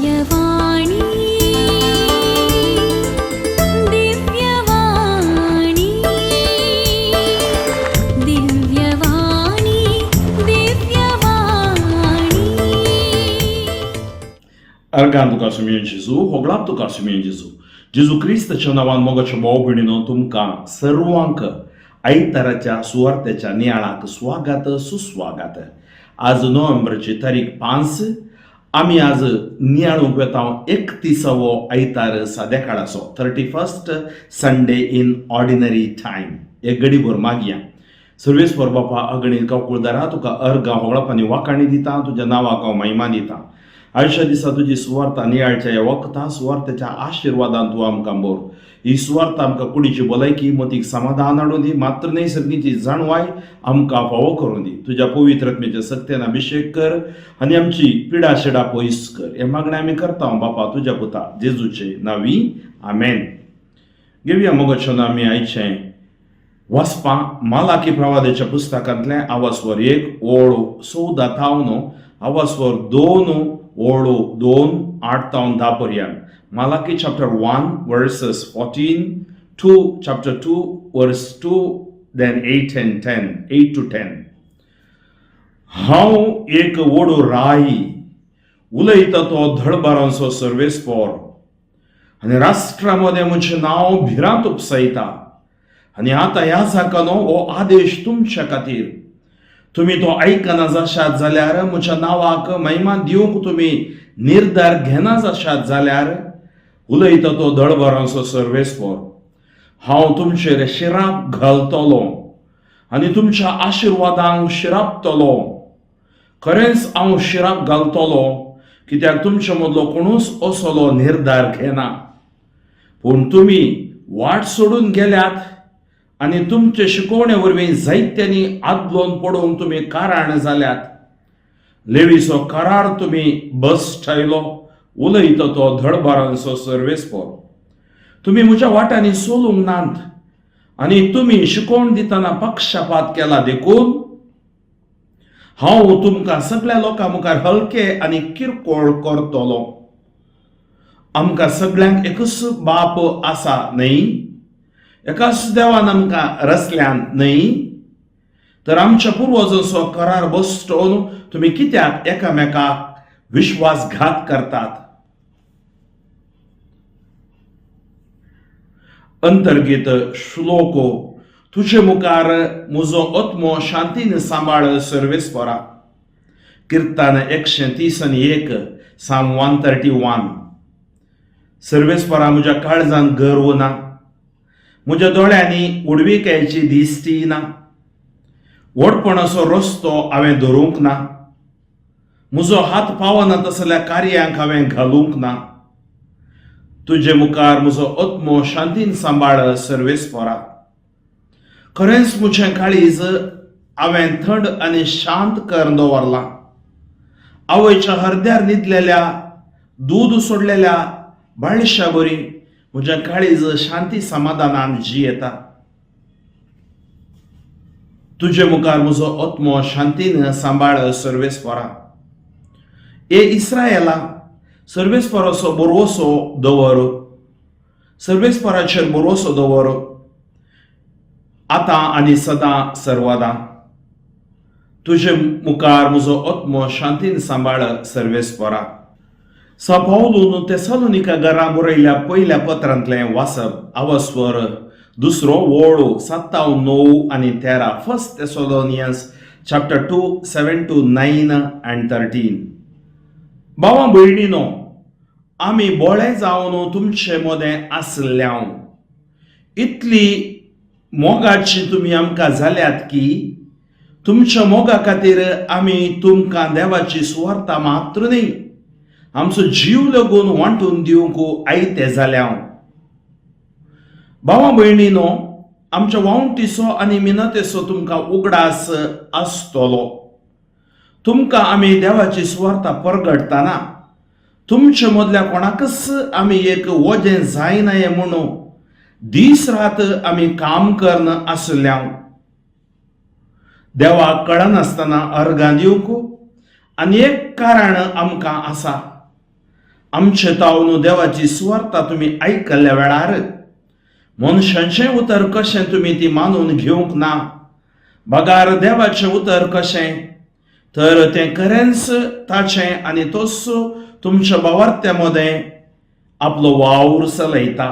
दिव्यवाणी, दिव्यवाणी, दिव्यवाणी, दिव्यवाणी. अर्गां तुका सुमयन जेजू, होगळाप तुका सुमयन जेजू. जेजू क्रिस्ताच्या नांवान मोगाच्या भाव भयणीनो, तुमकां सर्वांक आयताराच्या सुवार्तेच्या नियाळाक स्वागत सुस्वागत. आज नोव्हेंबरची तारीख 5. आमी आज नियाळूंक वेता 31वो आयतार साद्या काळाचो, 31st Sunday in Ordinary Time. एक गडीभर मागया. सर्वेस्पर बापा, अगणीत काकुळदारा, तुका अर्गां होगळप आनी वाखाणी दिता. तुज्या नांवाक हांव महिमा दिता. आयच्या दिसा तुजी सुवार्ता नियाळच्या ह्या वखदा सुवार्तेच्या आशिर्वादान तूं आमकां बोर. ही सुवार्ता आमकां कुडीची भलायकी, मतीक समाधान हाडून दी, मात्र न्हय सर्गीची जाणवाय आमकां फावो करून दी. तुज्या पवित्र आत्म्याच्या सक्तेन अभिशेक कर आनी आमची पिडा शिडा पयस कर. हे मागणें आमी करता बापा, तुज्या पुता जेजूचे नावी, आमेन. घेवया मोगाच्यान आमी आयचें वाचपां मालाकी प्रवादाच्या पुस्तकांतलें, आवासवर 1 ओळ 14 थावन आवासवर 2 ओळ 2 8 थावन 10 पर्यंत. Malachi chapter 1 verses 14 to chapter 2 verse 2, then 8 and 10, 8 to 10. हांव एक वडो राय, उलयता तो धळबारांचो सर्वेस्पोर, आनी राष्ट्रा मदें म्हजें नांव भिरांत उपसायता. आनी आतां ह्या जाकानो, हो आदेश तुमच्या खातीर. तुमी तो आयकना जाशात जाल्यार, म्हज्या नांवाक महिमा दिवंक तुमी निर्धार घेना जाशात जाल्यार, उलयता तो दळबरांचो सर्वेस्पोर, हांव तुमचेर शिराप घालतलो आनी तुमच्या आशिर्वादांक शिरापतलो. खरेंच हांव शिराप घालतलो, कित्याक तुमचे मदलो कोणूच असलो निर्धार घेना. पूण तुमी वाट सोडून गेल्यात आनी तुमचे शिकवणे वरवीं जायत्यांनी आदलोन पडोवंक तुमी कारण जाल्यात. लेवीचो करार तुमी बस ठायलो, उलयता तो धडबारांचो सर्वेस्पोर. तुमी म्हज्या वाटांनी चलूंक नात आनी तुमी शिकवण दितना पक्षपात केला. देखून हांव तुमकां सगळ्या लोकां मुखार हलके आनी किरकोळ करतलो. आमकां सगळ्यांक एकूच बाप आसा न्हय? एकाच देवान आमकां रचल्यान न्हय? तर आमच्या पुर्वजांचो करार बसटोवन तुमी कित्याक एकामेकाक विश्वासघात करतात? अंतर्गीत श्लोको. तुजे मुखार म्हजो आत्मो शांतीन सांबाळ सर्वेस्परा. किर्तन 131, Psalm 131. सर्वेस्परा, म्हज्या काळजान गर्व ना, म्हज्या दोळ्यांनी उडविकायची दिश्टी ना. व्हडपणाचो रस्तो हांवें धरूंक ना, म्हजो हात पावना तसल्या कार्यांक हांवें घालूंक ना. तुजे मुखार म्हजो आत्मो शांतीन सांबाळ सर्वेस्परा. खरेंच म्हजें काळीज हांवें थंड आनी शांत करून दवरलां. आवयच्या हरद्यार न्हिदलेल्या, दूद सोडलेल्या बाळशा बरी म्हजें काळीज शांती समाधानान जियेता. तुजे मुखार म्हजो आत्मो शांतीन सांबाळ सर्वेस्परा. ए इस्रायला, सर्वेस्पराचो बरोसो दवर, सर्वेस्पराचेर बरोसो दवर, आतां आनी सदां सर्वदां. तुजे मुखार म्हजो आत्मो शांतीन सांबाळ सर्वेस्परा. सा पावलून तेसलोनिका घरा बरयल्या पयल्या पत्रांतलें वाचप, आवस्वर दुसरो ओळो 7 9 आनी 13. First Thessalonians chapter 2 7 to 9 and 13. भावा भयणीनो, आमी बोळे जावन तुमचे मदें आसल्याव. इतली मोगाची तुमी आमकां जाल्यात की तुमच्या मोगा खातीर आमी तुमकां देवाची सुवार्ता मात्र न्ही, आमचो जीव लागून वांटून दिवंक आयते जाल्या. भावा भयणीनो, आमच्या वावंटीचो आनी मिनतेचो तुमकां उगडास आसतलो. तुमकां आमी देवाची सुवार्ता परगटतना तुमचे मदल्या कोणाकच आमी एक वजें जायना म्हणून दीस रात आमी काम करन आसल्या. देवाक कळनासतना अर्गां दिवंक आनी एक कारण आमकां आसा. आमचे तावन देवाची सुवार्ता तुमी आयकल्ल्या वेळार मनशांचें उतर कशें तुमी ती मानून घेवंक ना, बगार देवाचें उतर कशें, तर तें खरेंच ताचें आनी तोच तुमच्या भावार्थ्या मदें आपलो वावर चलयता.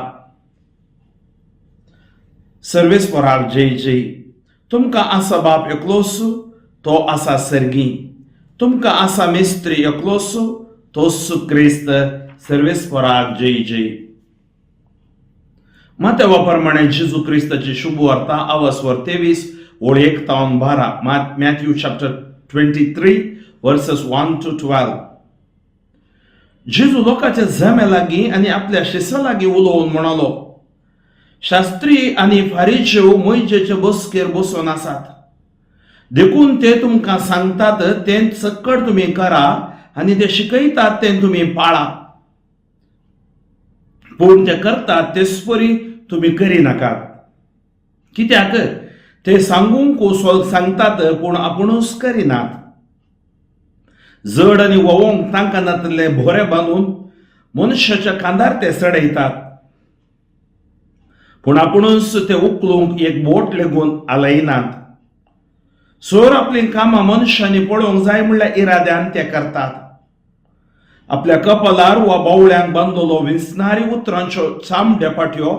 सर्वेस्पराक जय जय. तुमकां आसा बाप एकलोच, तो आसा सर्गी. तुमकां आसा मिस्त्री एकलोच, तोच क्रिस्त. सर्वेस्पराक जय जय. मातेवा प्रमाणे जेजू क्रिस्ताची शुभ वार्ता, आवासवर 23, ओळ 1 तावन 12. Matthew chapter 23, verses 1 to 12. जेजू लोकांच्या जमे लागीं आनी आपल्या शिसा लागीं उलोवन म्हणालो, शास्त्री आनी फारिजेव मोयजेचे बसकेर बसून आसात, देखून ते तुमकां सांगतात तें सक्कड तुमी करा आनी ते शिकयतात तें तुमी पाळा, पूण ते करतात तेच परी तुमी करिनाकात, कित्याक ते सांगूंक सांगतात पूण आपुणूच करिनात. जड आनी व्होवोंक तांकां नातले भोरे बांदून मनशाच्या खांदार ते चडयतात, पूण आपुणूच ते उखलूंक एक बोट लेगून आलयनात. सोर आपलीं कामां मनशांनी पळोवंक जाय म्हणल्या इराद्यान ते करतात. आपल्या कपालार वा बावळ्यांक बांदलेलो विंचणारी उतरांच्यो चामड्या पाटयो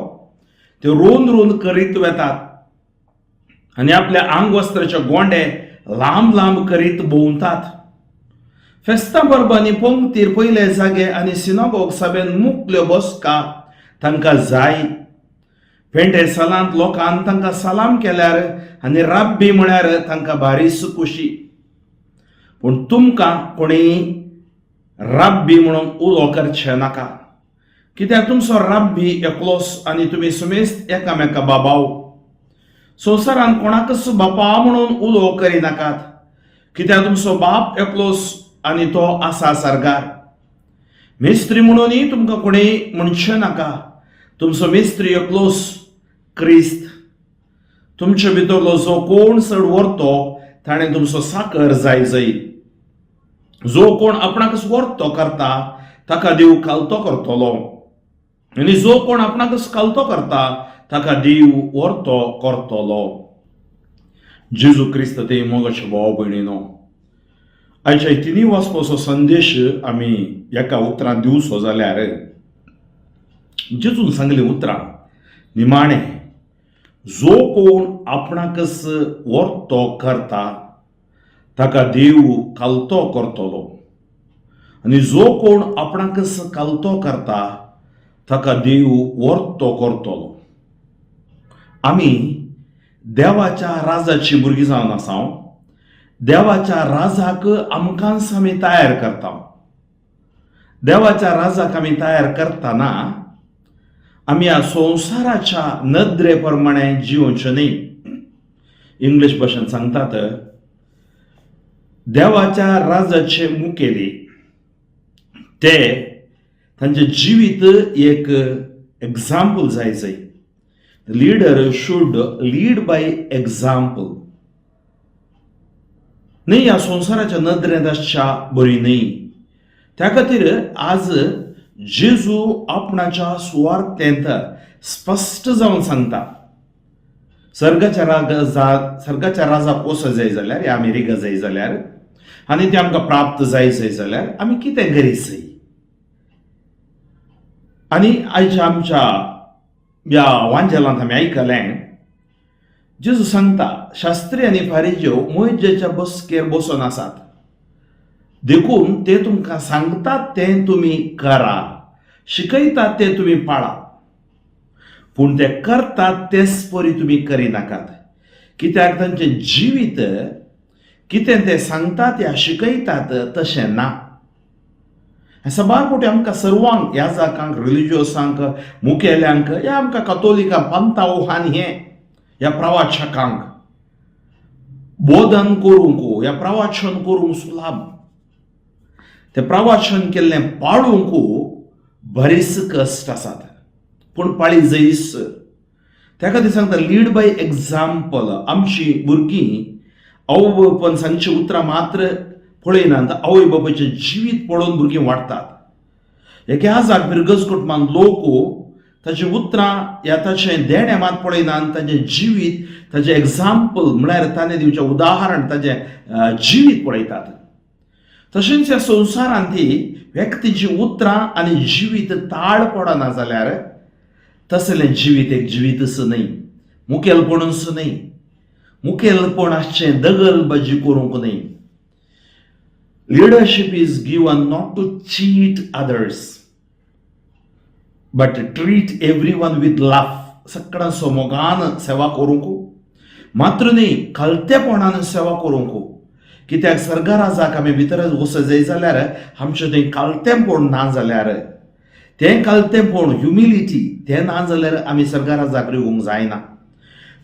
त्यो रोंद रोंद करीत वेतात आनी आपल्या आंगवस्त्राचे गोंडे लांब लांब करीत भोंवतात. फेस्तां परबांनी पंक्तीर पयले जागे आनी सिनागोग सभेन मुकल्यो बसका तांकां जाय. पेंटे सालांत लोकान तांकां सलाम केल्यार आनी राब्बी म्हळ्यार तांकां बारीस खुशी. पूण तुमकां कोणी राब्बी म्हणून उलो करचें नाका, कित्याक तुमचो राब्बी एकलोच आनी तुमी सुमेस्त एकामेका बाबाव. संवसारांत कोणाकच बापा म्हणून उलो करिनाकात, कित्याक तुमचो बाप एकलोच आनी तो आसा सर्गार. मिस्त्री म्हणूनय तुमकां कोणी म्हणचें नाका, तुमचो मिस्त्री एकलोच, क्रिस्त. तुमचे भितरलो जो कोण चड व्हरतो ताणें तुमचो साकर जाय जाय. जो कोण आपणाकच व्हरतो करता ताका देव खालतो करतलो आनी जो कोण आपणाकच खालतो करता ताका देव व्हरतो करतलो. जेजू क्रिस्त ते मोगाचे भाव भयणीनो, आयच्या तिनूय वाचपाचो संदेश आमी एका उतरान दिवचो जाल्यार जेजून सांगली उतरां निमाणें, जो कोण आपणाकच व्हरतो करता ताका देव खालतो करतलो आनी जो कोण आपणाकच खालतो करता ताका देव व्हरतो करतलो. आमी देवाच्या राजाची भुरगीं जावन आसा. देवाच्या राजाक आमकांच आमी तयार करता. देवाच्या राजाक आमी तयार करतना आमी ह्या संवसाराच्या नदरे प्रमाणे जिवचें न्ही. इंग्लीश भाशेन सांगतात, देवाच्या राजाचे मुखेली ते तांचें जिवीत एक एग्जाम्पल जाय जाय. Leader should lead by example. न्ही, ह्या संवसाराच्या नदरेंत आसच्या बरी न्ही. त्या खातीर आज जेजू आपणाच्या सुवार्थेंत स्पश्ट जावन सांगता, सर्गाच्या राजाक वचो जाय जाल्यार, या अमेरिका जाय जाल्यार आनी ते आमकां प्राप्त जाय जाय जाल्यार आमी कितें करीत जाय. आनी आयच्या आमच्या ह्या वांजेलांत आमी आयकलें, जेजू सांगता, शास्त्री आनी फारिजेव मोयजेच्या बसकेर बसून आसात, देखून ते तुमकां सांगतात तें तुमी करा, शिकयतात तें तुमी पाळा, पूण ते करतात तेच परी तुमी करिनाकात, कित्याक तांचें जिवीत कितें ते सांगतात या शिकयतात तशें ना. साबार फावटी आमकां सर्वांक, याजकांक, रिलिजियोसांक, मुखेल्यांक, या आमकां कतोलिकां पंथावहान हें ह्या प्रवाचकांक बोधन करूंक या प्रवाचन करूंक सुलाभ, तें प्रवाचन केल्लें पाळूंक बरेच कश्ट आसात, पूण पाळी जैस. त्या खातीर सांगता, लीड बाय एग्जाम्पल. आमची भुरगीं आवय बापायन सांगची उतरां मात्र पळयनात, आवय बापायचें जिवीत पळोवन भुरगीं वाडटात. एके आजाक बिरगज कुटुंबान लोक ताची उतरां या ताचें देणें मात पळयना आनी ताचें जिवीत, ताचें एग्जाम्पल म्हळ्यार ताणें दिवचें उदाहरण, ताचें जिवीत पळयतात. तशेंच ह्या संवसारांत ती व्यक्तीची उतरां आनी जिवीत ताळ पडना जाल्यार तसलें जिवीत एक जिवीतच न्हय, मुखेलपणूच न्हय. मुखेलपण आसचें दगलबाजी करूंक न्हय. Leadership is given not to cheat others but treat everyone with love. सगळ्यांचो मोगान सेवा करूंक मात्र न्हय, खालतेपणान सेवा करूंक. कित्याक सर्गाराजाक आमी भितर वचत जाय जाल्यार आमचें तें खालतेपण ना जाल्यार, तें खालतेपण, ह्युमिलिटी, तें ना जाल्यार आमी सर्गाराजाक रिगूंक जायना.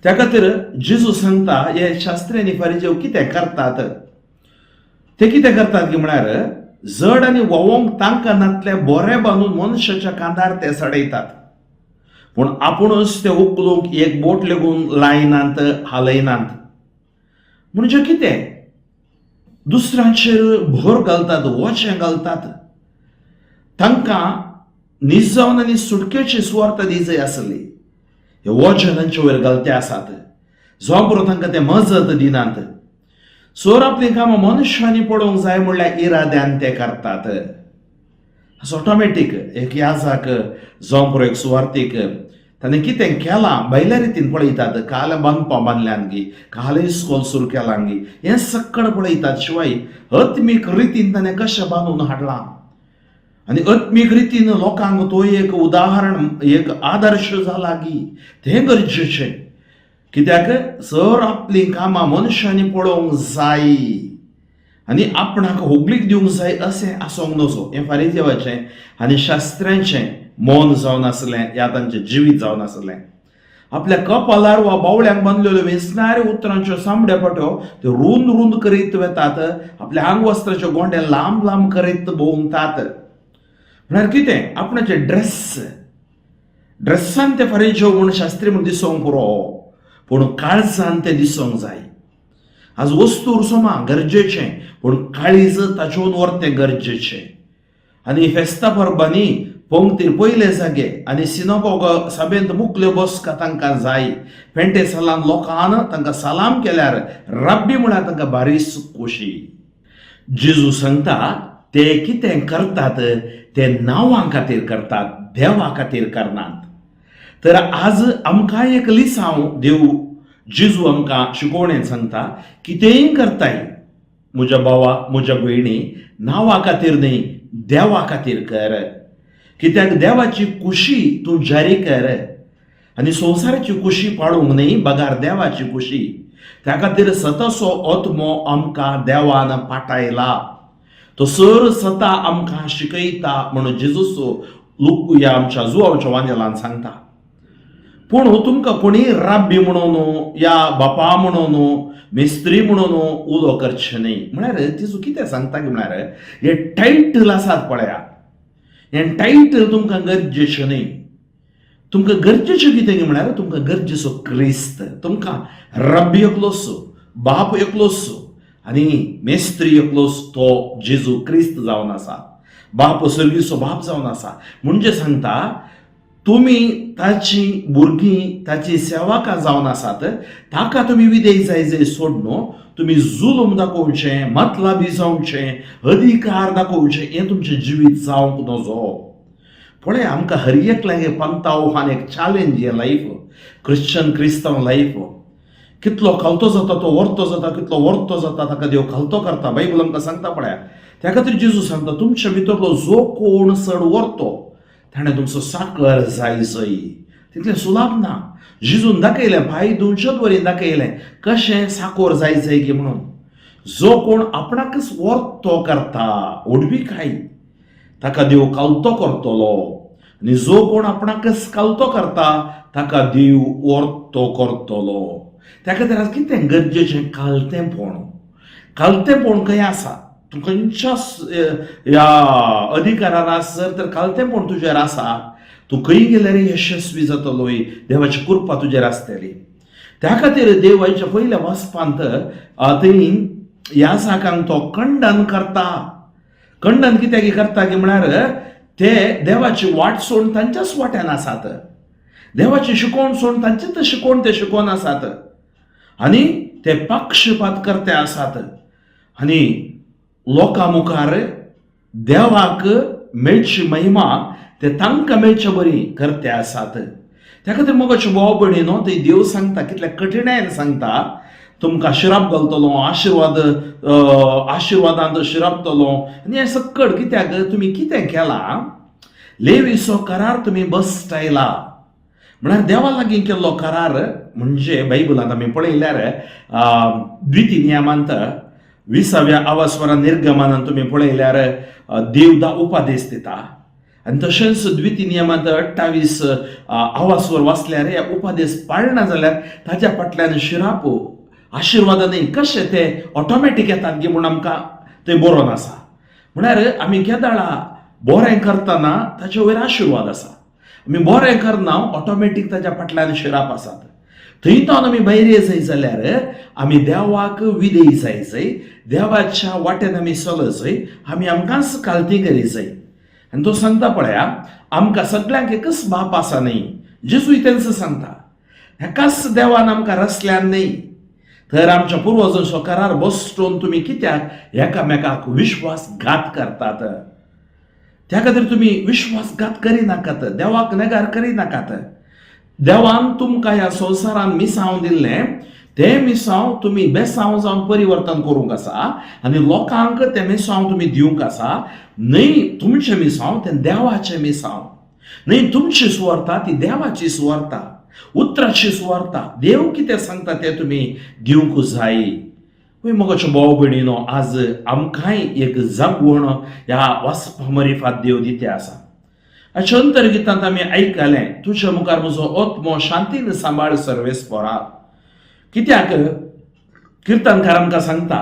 त्या खातीर जेजू सांगता, हे शास्त्री आनी फारिजेव कितें करतात? ते कितें करतात की म्हळ्यार जड आनी व्होवोंक तांकां नातले बोरे बांदून मनशाच्या कांदार ते चडयतात, पूण आपुणूच ते उखलूंक एक बोट लेगून लायनात, हालयनात. म्हणजे कितें? दुसऱ्यांचेर भर घालतात, वचें घालतात. तांकां निजावन आनी सुटकेची सुवार्थ दी जाय आसली, हे वजें तांचे वयर घालते आसात. जो पुरो तांकां ते मजत दिनात. सोर आपलीं कामां मनशांनी पळोवंक जाय म्हणल्यार इराद्यान ते करतात. ऑटोमॅटीक एक याजाक जावं पुरो एक सुवार्थीक ताणें कितें केलां भायल्या रितीन पळयतात. काल बांदपां बांदल्यान गी, काल इस्कोल सुरू केलां गी, हें सगळें पळयतात. शिवाय आत्मीक रितीन ताणें कशें बांदून हाडलां आनी आत्मीक रितीन लोकांक तो एक उदाहरण, एक आदर्श जाला गी, तें गरजेचें. कित्याक सर आपलीं कामां मनशांनी पळोवंक जाय आनी आपणाक होगलीक दिवंक जाय अशें आसूंक नजो. हें फारीजेवाचें आनी शास्त्र्यांचें मन जावन आसलें या तांचें जिवीत जावन आसलें. आपल्या कपालार वा बावळ्यांक बांदलेल्यो वेसणाऱ्या उतरांच्यो सामड्या पाट्यो त्यो रूंद रूंद करीत वेतात. आपल्या आंगवस्त्राच्यो गोंडे लांब लांब करीत भोंवतात. म्हळ्यार कितें? आपणाचे ड्रेस, ड्रेसान ते फारीजेव म्हूण, शास्त्री म्हूण दिसोंक पुरो, पूण काळजान ते दिसोंक जाय. आज वस्तूर सोमा गरजेचें, पूण काळीज ताचेहून व्हरतें गरजेचें. आनी फेस्ता परबांनी पंक्तीर पयले जागे आनी सिनोगोग सभेंत मुकल्यो बसका तांकां जाय. पेंटे सालान लोकान तांकां सलाम केल्यार रब्बी म्हळ्यार तांकां बारीस खोशी. जेजू सांगता, ते कितें करतात ते नांवां खातीर करतात, देवा खातीर करनात. तर आज आमकां एक लिसांव देव जेजू आमकां शिकोवणेन सांगता, कितेंय करताय म्हज्या भावा, म्हज्या भयणी, नांवा खातीर न्हय, देवा खातीर कर. कित्याक देवाची खुशी तूं जारी कर आनी संवसाराची खुशी पाळूंक न्हय, बगार देवाची खुशी. त्या खातीर सताचो आत्मो आमकां देवान पाटायला, तो सर सता आमकां शिकयता म्हणून जेजूस लुक ह्या आमच्या जुवाच्या वांजेलान सांगता. पूण तुमकां कोणी राब्बी म्हणून या बापा म्हणून, मिस्त्री म्हणून उलो करचें न्हय. म्हळ्यार जेजू कितें सांगता की म्हळ्यार हे टायटल आसात पळया, हें टायटल तुमकां गरजेचें न्हय. तुमकां गरजेचें कितें म्हळ्यार तुमकां गरजेचो क्रिस्त. तुमकां रब्बी एकलोच, बाप एकलोच आनी मेस्त्री एकलोच, तो जेजू क्रिस्त जावन आसा. बाप सर्गीचो बाप जावन आसा. म्हणजे सांगता, तुमी ताची भुरगीं, ताची सेवकां जावन आसात. ताका तुमी विधेय जाय जाय सोडून तुमी जुलूम दाखोवचें, मतलबी जावचें, अधिकार दाखोवचें, हें तुमचें जिवीत जावंक नजो. पळय, आमकां हर एकल्याक एक पंताव आनी एक चॅलेंज. हें लायफ, क्रिश्चन क्रिस्तांव लायफ, कितलो खालतो जाता तो वर्तो जाता, कितलो वर्तो जाता ताका देव खालतो करता, बायबल आमकां सांगता पळया. त्या खातीर जेजू सांगता, तुमच्या भितरलो जो कोण चड वर्तो ताणें तुमचो साकर जाय जय. तितलें सुलाभ ना. जेजून दाखयलें, पांय धुवच्यात वरी दाखयलें कशें साकोर जाय जाय की म्हणून. जो कोण आपणाकच वर्तो करता, व्हडविकाय, ताका देव कालतो करतलो आनी जो कोण आपणाकच कालतो करता ताका देव वर्तो करतलो. त्या खातीर आज कितें गरजेचें? कालतेंपण. कालतेंपण खंय आसा? तूं खंयच्या ह्या अधिकारार आसर तर कालतेंपण तुजेर आसा, तूं खंय गेल्यार यशस्वी जातलोय. देवाची कृपा तुजेर आसतली. त्या खातीर देव आयच्या पयल्या वाचपांत थंय ह्या साकांक तो खंडन करता. खंडन कित्याक करता की म्हळ्यार ते देवाची वाट सोडून तांच्याच वाट्यान आसात, देवाची शिकोवण सोडून तांचेच शिकोवण ते शिकोवन आसात आनी ते पक्षपात करते आसात आनी लोकां मुखार देवाक मेळची महिमा ते तांकां मेळचे बरी करते आसात. त्या खातीर मोगाच्यो भाव भयणी न्हू, थंय देव सांगता कितल्या कठिणायेन सांगता, तुमकां शिराप घालतलो, आशिर्वाद आशिर्वादांत शिरापतलो आनी हें सक्कड कित्याक तुमी कितें केलां, लेवीचो करार तुमी बसटायला. म्हळ्यार देवा लागीं केल्लो करार म्हणजे बायबलांत आमी पळयल्यार द्विती नियमांत विसाव्या आवासवरा निर्गमनान तुमी पळयल्यार देव दा उपादेश दिता आनी तशेंच द्विती नियमांत 28 आवासवर वाचल्यार ह्या उपादेश पाळना जाल्यार ताज्या फाटल्यान शिराप आशिर्वाद न्हय कशें ते ऑटोमॅटीक येतात गी म्हूण आमकां थंय बरोवन आसा. म्हळ्यार आमी केदाळा बरें करतना ताचे वयर आशिर्वाद आसा, आमी बरें करना ऑटोमॅटीक ताज्या फाटल्यान शिराप आसात. थंय तावन आमी भायर जाय जाल्यार आमी देवाक विधेय जाय जाय, देवाच्या वाटेन आमी चल जाय, आमी आमकांच कालती करी जाय. आनी तो सांगता पळया आमकां सगळ्यांक एकच बाप आसा न्हय, जेजूय तेंच सांगता, एकाच देवान आमकां रसल्यान न्हय, तर आमच्या पुर्वजांचो करार बसटोवन तुमी कित्याक एकामेकाक विश्वासघात करतात. त्या खातीर तुमी विश्वासघात करिनाकात, देवाक नेगार करिनाकात. देवान तुमकां ह्या संवसारान मिसांव दिल्लें तें मिसांव तुमी बेसांव जावन परिवर्तन करूंक आसा आनी लोकांक तें मिसांव तुमी दिवंक आसा. न्हय तुमचें मिसांव तें देवाचें मिसांव न्हय, तुमची सुवार्ता ती देवाची सुवार्ता, उतराची सुवार्ता. देव कितें सांगता तें तुमी दिवंक जाय. हय मोगाच्यो भाव भयणीनो, आज आमकांय एक जागवण ह्या वाचपा मरिफात देव दिते आसा. हाच्या अंतर्गितांत आमी आयकलें, तुज्या मुखार म्हजो आत्मो शांतीन सांबाळ सर्वेस्परा. कित्याक किर्तनकार आमकां सांगता,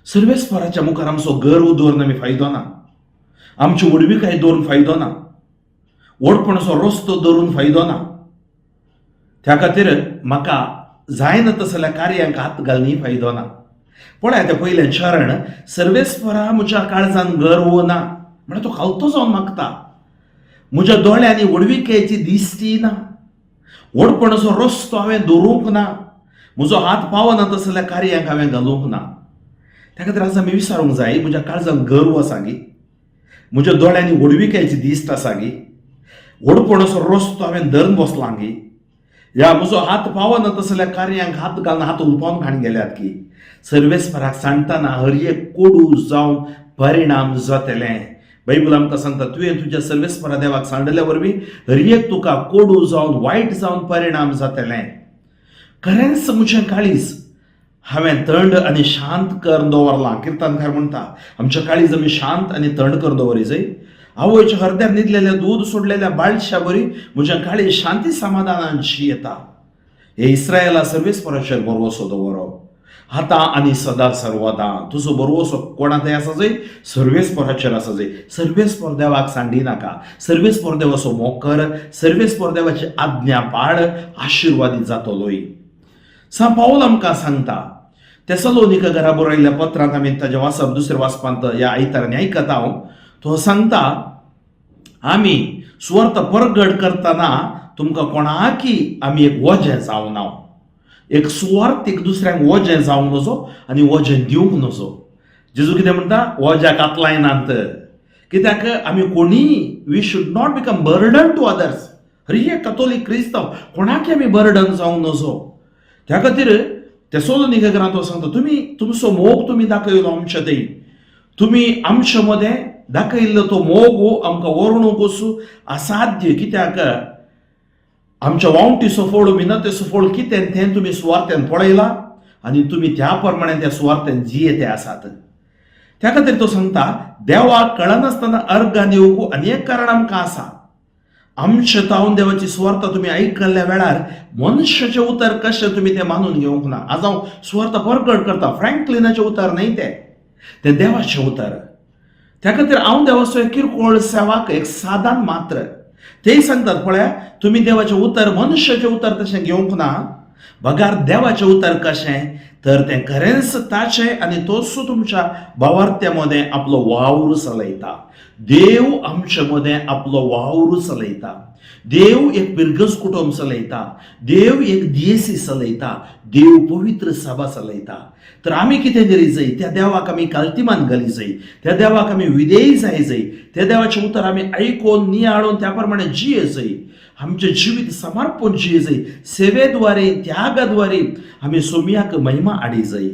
सर्वेस्पराच्या मुखार आमचो गर्व दवरून आमी फायदो ना, आमची व्हडविकाय दवरून फायदो ना, व्हडपणाचो रस्तो दवरून फायदो ना. त्या खातीर म्हाका जायना तसल्या कार्यांक हात घालनी फायदो ना. पळय तें पयलें चरण, सर्वेस्परा म्हज्या काळजान गर्व ना, म्हळ्यार तो खालतो जावन मागता, म्हज्या दोळ्यांनी व्हडविकेची दिश्टी ना, व्हडपणाचो रस्तो हांवें दवरूंक ना, म्हजो हात पावना तसल्या कार्यांक हांवें घालूंक ना. त्या खातीर आज आमी विचारूंक जाय, म्हज्या काळजान गर्व आसा गी, म्हज्या दोळ्यांनी व्हडविकायची दिश्ट आसा गी, व्हडपणाचो रस्तो हांवें धरून बसलां गी, ह्या म्हजो हात पावना तसल्या कार्यांक हात घालून हात उलपावन घाण गेल्यात की. सर्वेस्पराक सांगतना हर एक कोडू जावन परिणाम जातलें. बायबल आमकां सांगता, तुवें तुज्या सर्वेस्परा देवाक सांडल्या वरवीं हर एक तुका कोडू जावन वायट जावन परिणाम जातलें. खरेंच म्हजें काळीज हांवें थंड आनी शांत करून दवरलां. किर्तनकार म्हणटा, आमच्या काळीज आमी शांत आनी थंड करून दवरी जाय. आवयच्या हरद्यार न्हिदलेल्या दूद सोडलेल्या बाळशा बरी म्हज्या काळीज शांती समाधानान येता. हे इस्रायला सर्वेस्पराचेर भरवसो दवरप आतां आनी सदा सर्वदा. तुजो भरवसो कोणा थंय आसा जाय, सर्वेस्पराचेर आसा जाय. सर्वेस्पर देवाक सांडी नाका, सर्वेस्पर देवाचो मोग कर, सर्वेस्पर देवाची आज्ञा पाळ, आशिर्वादीत जातलोय. सांत पावल आमकां सांगता, तेसलोनिका घरा बरयल्ल्या पत्रांत आमी ताजें वाचप दुसऱ्या वाचपांत ह्या आयतारांनी आयकता हांव. तो सांगता, आमी सुवार्थ परगट करतना तुमकां कोणाकी आमी एक वजें जावं ना, एक सुवार्थीक दुसऱ्यांक वजें जावंक नजो आनी वजें दिवंक नजो. जेजू कितें म्हणटा, वज्याक हात लायनात. कित्याक आमी कोणीय we should not become burden to others. हर एक कतोलीक क्रिस्तांव कोणाकी आमी बर्डन जावंक नजो. त्या खातीर तेसलोनिका घरांत तो सांगता, तुमी तुमचो मोग तुमी दाखयलो आमच्या थंय, तुमी आमच्या मदें दाखयल्लो तो मोग आमकां वर्णूंक वचूं असाध्य. कित्याक आमच्या वावटीचो फळ मिनतेचो फळ कितें तें तुमी सुवार्थ्यान पळयलां आनी तुमी त्या प्रमाणे त्या सुवार्थ्यान जियेते आसात. त्या खातीर तो सांगता, देवाक कळनासतना अर्गां दिवंक अनेक कारण आमकां आसा. आमचे तावन देवाची सुवार्थ तुमी आयकल्ल्या वेळार मनशाचें उतर कशें तुमी तें मानून घेवंक ना. आज हांव सुवार्थ परगट करता, फ्रँकलिनाचें उतर न्हय तें, तें देवाचें उतर. त्या खातीर हांव देवाचो एक किरकोळ सेवाक, एक सादान मात्र. तेय सांगतात, पळया तुमी देवाचें उतर मनशाचें उतर तशें घेवंक ना, बगार देवाचें उतर कशें तर तें खरेंच ताचें आनी तोच तुमच्या भावार्थ्या मदें आपलो वावर चलयता. देव आमचे मदें आपलो वावर चलयता. देव एक पिरगस कुटुंब चलयता, देव एक दियेसी चलयता, देव पवित्र सभा चलयता. तर आमी कितें करी जाय? त्या देवाक आमी कालतिमान घाली जाय, त्या देवाक आमी विधेय जाय जाय, त्या देवाचें उतर आमी आयकून नियाळून त्या प्रमाणे जिये जाय, आमचें जिवीत समर्पण जिये जाय. सेवेद्वारे, त्यागाद्वारे आमी सोमयाक महिमा हाडी जाय.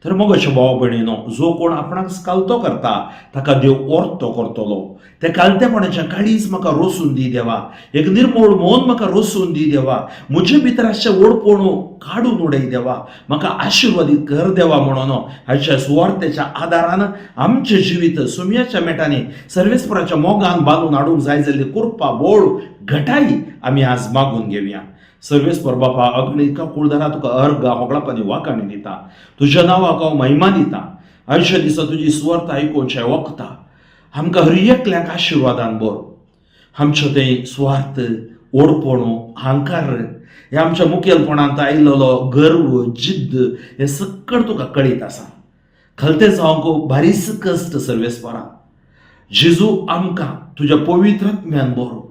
तर मग अशें भाव भयणीनो, जो कोण आपणाक कालतो करता ताका देव orto करतलो. त्या कालतेपणाचें काळीज म्हाका रोसून दी देवा, एक निर्मोळ मन म्हाका रोसून दी देवा, म्हजे भितर आसचें ओडपण काडून उडय देवा, म्हाका आशिर्वादीत कर देवा म्हणून हाच्या सुवार्थेच्या आदारान आमचें जिवीत सुमयाच्या मेटांनी सर्वेस्पराच्या मोगान बांदून हाडूंक जाय जाल्ली कृपा, बोळ, घटाई आमी आज मागून घेवया. सर्वेस्पर बापा, अगणित कुळदारा तुका अर्घा, होगळापानी वाकाणी दिता, तुज्या नांवाक हांव महिमा दिता. आयच्या दिसा तुजी सुवार्थ आयकुचें वखता आमकां हर एकल्याक आशिर्वादान बरो. आमचो तें स्वार्थ, ओडपण, अहंकार, हे आमच्या मुखेलपणांत आयलेलो गर्व, जिद्द, हे सकळ तुका कळीत आसा. खलते जावंक बारीस कश्ट. सर्वेस्परा जेजू, आमकां तुज्या पवित्र आत्म्यान बरो.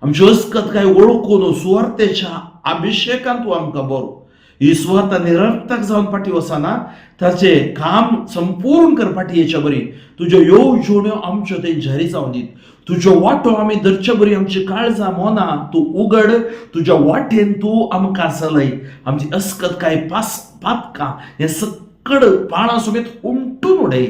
आमची अस्कत काय वळखून सुवार्थेच्या अभिषेकान तूं आमकां बरो. ही सुवार्थ निरर्थक जावन फाटी वचना, ताचें काम संपूर्ण कर फाटी येच्या बरी. तुज्यो येवजण्यो आमच्यो ते जारी जावन दीत. तुज्यो वाटो आमी धरचे बरी आमची काळजां, मनां तूं उगड. तुज्या वाटेन तूं आमकां चलय. आमची अस्कत काय पास पातकां हें सकड पाळां समेत उमटून उडय.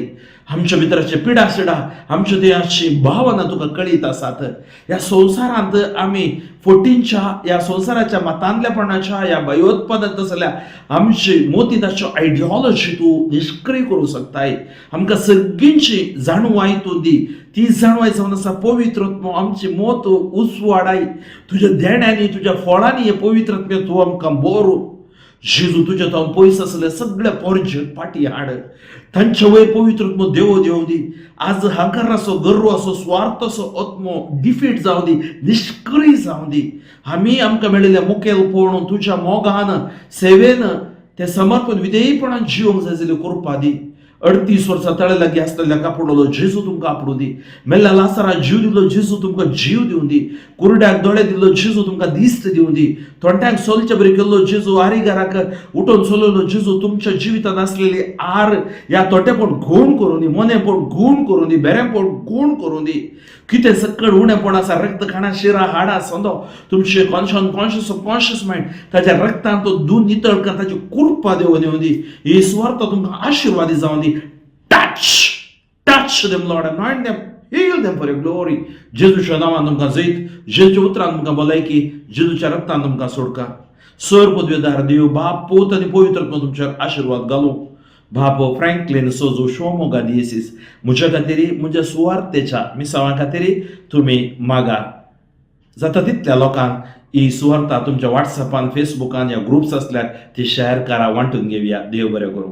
आमच्या भितराचे पिडा सिडा, आमच्या ते अशी भावना तुका कळीत आसात. ह्या संवसारांत आमी फटींच्या, ह्या संवसाराच्या मतांतलेपणाच्या, ह्या भयोत्पादक आसल्या आमची मोतीदाच्यो आयडियोलॉजी तूं निश्क्रिय करूं शकताय. आमकां सगळींची जाणवाय तूं दी. ती जाणवाय जावन आसा पवित्र आत्मो. आमची मोत उसवाडाय तुज्या देण्यांनी, तुज्या फळांनी. हे पवित्र आत्मे तूं आमकां बरो. जेजू, तुज्या तावन पयस आसले सगळे पोरजे पाटी हाड, तांच्या वयर पवित्र आत्मो देव देव दी. आज हांकाराचो, गर्वाचो, स्वार्थाचो आत्मो डिफीट जावं दी, निश्क्रिय जावं दी. आमी आमकां मेळिल्लें मुखेलपण तुज्या मोगान, सेवेन ते समर्पण विधेयपणान जिवंक जाय जाल्यार कृपा दी. 38 वर्सां तळे लागीं आसलेल्या कापडलो जेजू तुमकां आपडूं दी. मेल्ल्या लासरा जीव दिलो जेजू तुमकां जीव दिवं दी. कुरड्याक दोळे दिल्लो जेजू तुमकां दिस्त दिवं दी. तोंड्यांक सोलचे बरी केल्लो जेजू, आरिगाराक उठोवन चलयलो जेजू, तुमच्या जिवितांत आसलेली आर ह्या तोटेपण गूण करूं दी, मोनेपण गूण करूं दी, बेरेंपण गूण करूं दी. कितें सकळ उणेपण आसा, रक्त, खाणा, शिरा, हाडां, संदो, तुमचे कॉन्शन कॉन्शियस, सबकॉन्शियस मायंड ताच्या रक्तान तो दूद नितळ कर. ताची कृपा देव दिवं दी. ही सुवार्थ तुमकां आशिर्वादी जावं दी. Touch, touch them, Lord, anoint them, heal them for your glory. जेजूच्या नांवान तुमकां जैत, जेजूच्या उतरान तुमकां भलायकी, जेजूच्या रक्तान तुमकां सोडका. सर पदवेदार देव बाप, पूत आनी पवित्र आत्मो तुमचेर आशिर्वाद घालूं. बाप फ्रँकलीन सोजो, शिवमोगा दियेसीस, म्हज्या खातीर, म्हज्या सुवार्थेच्या मिसांवा खातीर तुमी मागा. जाता तितल्या लोकांक ही सुवार्ता तुमच्या वॉट्सॅपान, फेसबुकान या ग्रुप्स आसल्यार ती शेअर करा. वांटून घेवया. देव बरें करूं.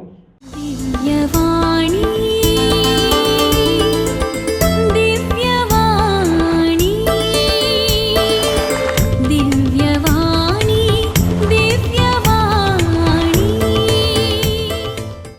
दिव्यवाणी.